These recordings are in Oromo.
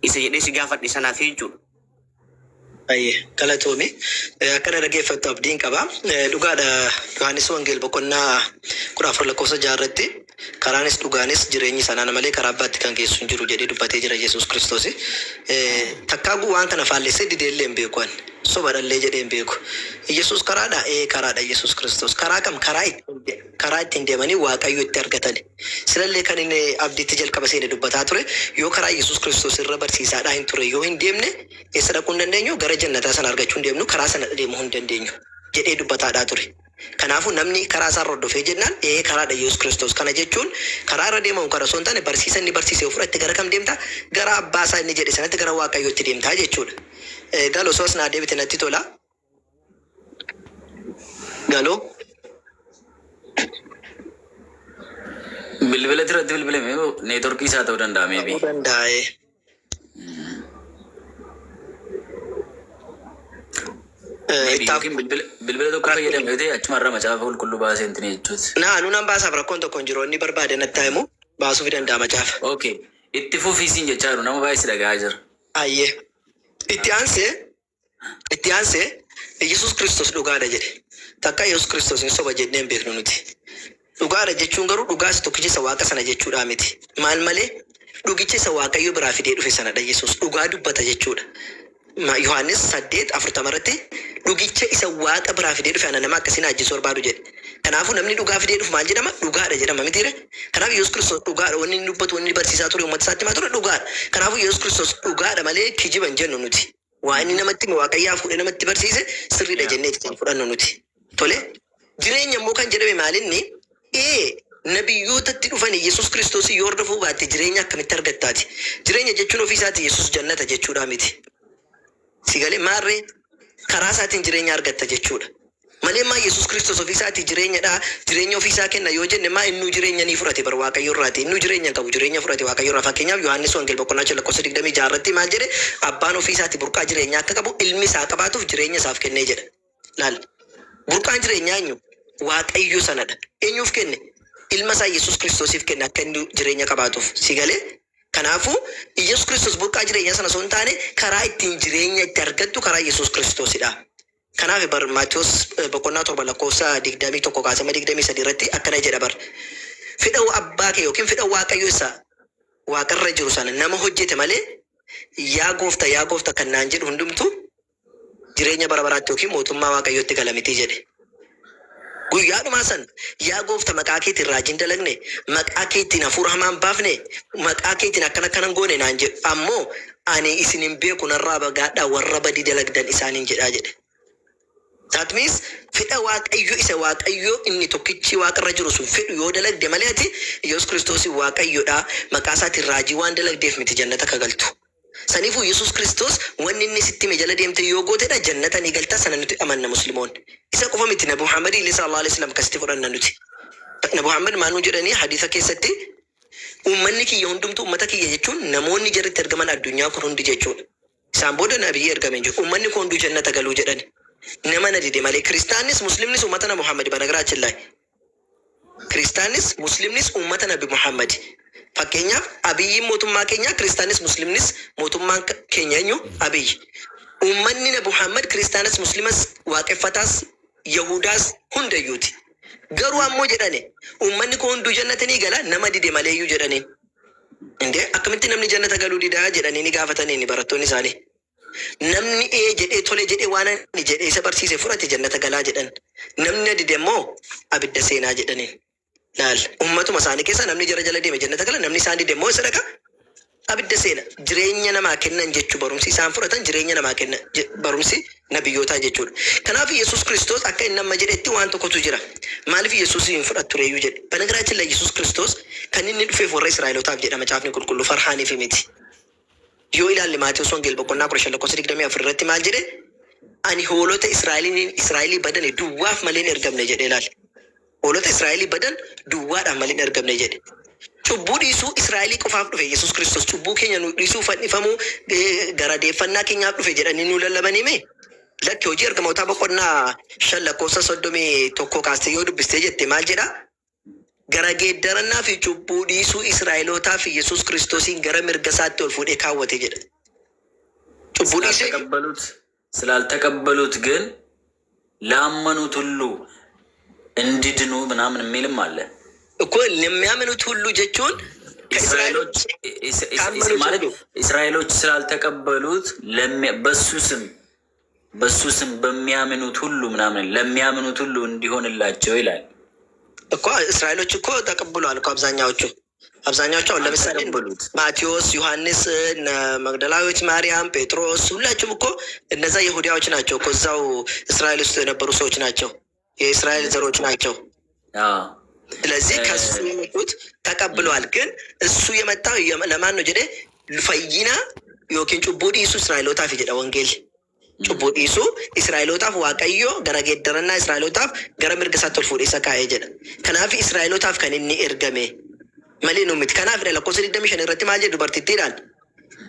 Isa jedhee si gaafadhe sanaaf jechuudha. Hayyee, galatoomi. Akka na dhageeffattu abdiin qaba. Dhugaadha, Yohaannis Wangeel boqonnaa 14 lakkoofsa 6 irratti karaanis dhugaanis jireenyi isa ana malee karaa abbaatti kan geessu hin jiru jedhee dubbatee jira Yesuus Kiristoos. Takkaa waan kana faallessee dideellee hin beeku ani. Sobadhallee jedhee hin beeku. Yesuus karaadhaa? Ee, karaadha Yesuus Kiristoos. Karaa kam? Karaa ittiin deemanii Waaqayyo itti argatani. Silallee kan inni abdiitti jalqaba seene dubbataa ture, yoo karaa Yesuus Kiristoos irra barsiisaadhaa hin turre yoo hin deemne, eessa dhaquu hin dandeenyu? Gara jannataa sana argachuu hin deemnu, karaa sana deemuu hin dandeenyu jedhee dubbataadhaa ture. Kanaafuu namni karaa isaa irra hordofee jennaan, ee karaadha Yesuus Kiristoos. Kana jechuun karaa irra deemamu kana osoo hin taane barsiisa inni barsiise yoo fudhatte gara kam deemta? Gara abbaa isaa inni jedhe sanatti gara Waaqayyootti deemta jechuudha. Galo osoo as naa deebite natti tola. Galoo. Bilbila irratti bilbilame neetworkii isaa ta'uu danda'a maybe. Ta'uu danda'a. ee. Maybe Ittaaf yookiin bilbila tokko fayyadame yoo ta'e achuma irraa macaafa qulqulluu baasee intini jechuuti. Naa anuu nan baasaaf rakkoon tokko hin jiru. Inni barbaade natti haa himu baasuufi danda'a macaafa. Okay. Itti fufii siin jechaa jiru nama baay'ee si dhaga'aa jira. Ayyee. Itti aansee Itti aansee, Yesuus Kiristoos dhugaa dha jedhe. Takkaa Yesuus Kiristoos hin soba jennee hin beeknu nuti. Dhugaa dha jechuun garuu dhugaa isa tokkicha isa Waaqa sana jechuudhaa miti. Maal malee? Dhugicha isa Waaqayyo biraa fidee dhufe sana dha Yesuus. Dhugaa dubbata jechuu dha. Yohaannis 8, 40 irratti dhugicha isa Waaqa biraa fidee dhufe ana nama akkasii na ajjeesuu barbaadu jedhe. Kanaafuu namni dhugaa fidee dhufu maal jedhama? Dhugaa dha jedhama mitii ree? Kanaaf Yesuus Kiristoos dhugaa dha. Wanni inni dubbatu, wanni inni barsiisaa ture, uummata isaatti himaa ture dhugaa dha. Kanaafuu Yesuus Kiristoos dhugaa dha malee kijiba hin jennu nuti. Waa inni namatti hime Waaqayyaa fuudhee namatti barsiise sirriidha jenneeti kan fudhannu nuti. Tole. Jireenya immoo kan jedhame maalinni? Ee, nabiyyootatti dhufanii Yesuus Kiristoosiin yoo hordofuu baatte jireenya akkamitti argattaati? Jireenya jechuun ofii isaatii Yesuus jannata jechuudhaa miti. Si galee maarree karaa isaatiin jireenya argatta jechuudha. Malee maa Yesuus Kiristoos ofii isaatii jireenya dha, jireenya ofii isaa kenna yoo jenne maa innuu jireenya ni fudhate bar Waaqayyo irraati. Innuu jireenya hin qabu, jireenya fudhate Waaqayyo irraa. Fakkeenyaaf Yohaannis Wangeel boqonnaa 5 lakkoofsa 26 irratti maal jedhe? Abbaan ofii isaatii burqaa jireenyaa akka qabu ilmi isaa qabaatuuf jireenya isaaf kennee jedha. Laal. Burqaan jireenyaa eenyu? Waaqayyo sanadha. Eenyuuf kenne? Ilma isaa Yesuus Kiristoosiif kenne akka inni jireenya qabaatuuf. Si galee? Kanaafuu, Iyyasuus Kiristoos burqaa jireenyaa sana osoo hin taane karaa ittiin jireenya itti argattu karaa Yesuus Kiristoosidha. Kanaaf bar Maatewos boqonnaa 7 lakkoofsa 21 kaasee amma 23 irratti akkana jedha bar. Fedha abbaa kee yookiin fedha Waaqayyo isa waaqarra jiru sana nama hojjete malee yaa goofta yaa goofta kan naan jedhu hundumtuu jireenya bara baraatti yookiin mootummaa Waaqayyootti gala miti jedhe. Guyyaa dhumaa sana, Yaa Goofta, maqaa keetiin raajii hin dalagne, maqaa keetiin hafuura hamaa hin baafne, maqaa keetiin akkana akkana hin goone naan jedhu. Ammoo ani isin hin beeku, narraa fagaadhaa warra badii dalagdan isaaniin jedhaa jedhe. That means fedha Waaqayyo isa Waaqayyo inni tokkichi waaqarra jiru sun fedhu yoo dalagde malee ati Yesuus Kiristoosiin Waaqayyodha, maqaa isaatiin raajii waan dalagdeef miti jannata ka galtu. Saniifuu Yesuus Kiristoos wanni inni sitti hime jala deemtee yoo gootedha jannata ni galta sana nuti amanna muslimoonni. Isa qofa miti Nabi Muhammad illee sallallahu alaihi wasallam akkasitti fudhanna nuti. Nabi Muhammad maal nuun jedhanii hadiisa keessatti uummanni kiyya hundumtuu uummata kiyya jechuun namoonni jarri itti ergaman addunyaa kun hundi jechuudha. Isaan booda nabiyyi ergame hin jiru. Uummanni koo hunduu jannata galuu jedhani. Nama na dide malee kiristaannis muslimnis uummata Nabi Muhammad banagaraachillahi. Kiristaannis Muslimnis uummata Nabi Muhammadi. Fakkeenyaaf Abiyyiin mootummaa keenyaa Kiristaannis Muslimnis mootummaan keenya eenyu? Abiyyi. Uummanni Nabi Muhammad Kiristaanas Muslimas Waaqeffataas Yahudaas hundayyuuti. Garuu ammoo jedhane uummanni koo hunduu jannata ni gala nama dide maleeyyuu jedhaniin. Indee akkamitti namni jannata galuu didaa jedhanii ni gaafataniini barattoonni isaanii. Namni ee jedhee tole jedhee waan ani jedhee isa barsiise fudhate jannata galaa jedhan. Namni na dide immoo abidda seenaa jedhaniin. Laal, ummatuma isaanii keessaa namni jara jala deeme jannata gala, namni isaan dide immoo eessa dhaqa? Abidda seena. Jireenya namaa kennan jechuu barumsi isaan fudhatan jireenya namaa kenna barumsi nabiyyootaa jechuudha. Kanaaf Yesuus Kiristoos akka inni amma jedhetti waan tokkotu jira. Maaliif Yesuus hin fudhattureeyyuu jedhe. Banagaraaችን ላይ Yesuus Kiristoos kan inni dhufeef warra Israa'elootaaf jedha macaafni qulqulluu Farhaaniif miti. Yoo ilaalle Maatewos Wangeel boqonnaa 15 lakkoofsa 24 irratti maal jedhe? Ani hoolota Israa'eliin Israa'elii badane duwwaaf malee hin ergamne jedhe ilaali. Hoolota Israa'elii badan duwwaadhaaf malee hin ergamne jedhe. Cubbuu dhiisuu Israa'elii qofaaf dhufe Yesuus Kiristoos cubbuu keenya nu dhiisuu fannifamuu garadeeffannaa keenyaaf dhufe jedhanii nu lallabanii mee? Lakki hojii ergamootaa boqonnaa 5 lakkoofsa 31 kaastee yoo dubbistee jette maal jedha? Gara geeddarannaa fi cubbuu dhiisuu Israa'elootaaf Yesuus Kiristoosiin gara mirga isaatti ol fuudhee kaawwate jedha. Cubbuu dhiisee ስላልተቀበሉት ስላልተቀበሉት ግን ላመኑት ሁሉ እንዲድኑ ምናምን የሚልም አለ። እኮ ለሚያምኑት ሁሉ jechuun እስራኤሎች ካመኑት ማለት ሁሉ እስራኤሎች ስላልተቀበሉት በሱ ስም በሚያምኑት ሁሉ ምናምን ለሚያምኑት ሁሉ እንዲሆንላቸው ይላል። እኮ እስራኤሎች እኮ ተቀብለዋል እኮ አብዛኛዎቹ አሁን ለምሳሌ አልተቀበሉት። ማቴዎስ፣ ዮሐንስ፣ እነ መግደላዊት ማርያም፣ ጴጥሮስ ሁላቸውም እኮ እነዛ ይሁዲያዎች ናቸው እኮ፣ እዛው እስራኤል ውስጥ የነበሩ ሰዎች ናቸው። የእስራኤል ዘሮች ናቸው። ስለዚህ ከሱ የመጡት ተቀብለዋል። ግን እሱ የመጣው ለማን ነው jedhe? Fayyina yookiin cubbuu dhiisuu Israa'elootaaf jedha wangeelli. Cubbuu dhiisuu Israa'elootaaf Waaqayyo gara geeddarannaa Israa'elootaaf gara mirga isaatti ol fuudhee isa kaa'ee jedha. Kanaaf Israa'elootaaf kan inni ergame malee nu miti. Kanaaf lakkoofsa 25 irratti maal jedhu dubartittiidhaan?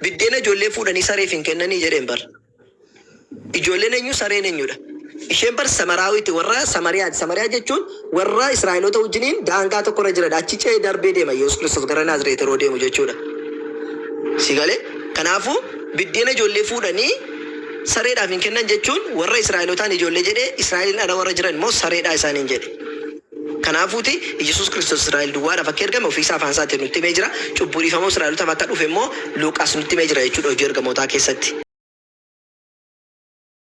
Biddeena ijoollee fuudhanii sareef hin kennanii jedheen bar. Ijoolleen eenyu, sareen eenyudha? Isheen bar Samaraawiti, warra Samariyaati. Samariyaa jechuun warra Israa'eloota wajjiniin daangaa tokko irra jiranidha. Achi ce'ee darbee deema Yesuus Kiristoos gara Naazreet yeroo deemu jechuudha. Si galee? Kanaafuu biddeena ijoollee fuudhanii sareedhaaf hin kennan jechuun warra Israa'elootaan ijoollee jedhee, Israa'eliin ala warra jiran immoo sareedhaa isaaniin jedhe. Kanaafuuti Yesuus Kiristoos Israa'el duwwaadhaaf akka ergame ofiisaa afaan isaatiin nutti himee jira. Cubbuu dhiifamuu Israa'elotaaf akka dhufe immoo Luqaas nutti himee jira jechuudha hojii ergamootaa keessatti.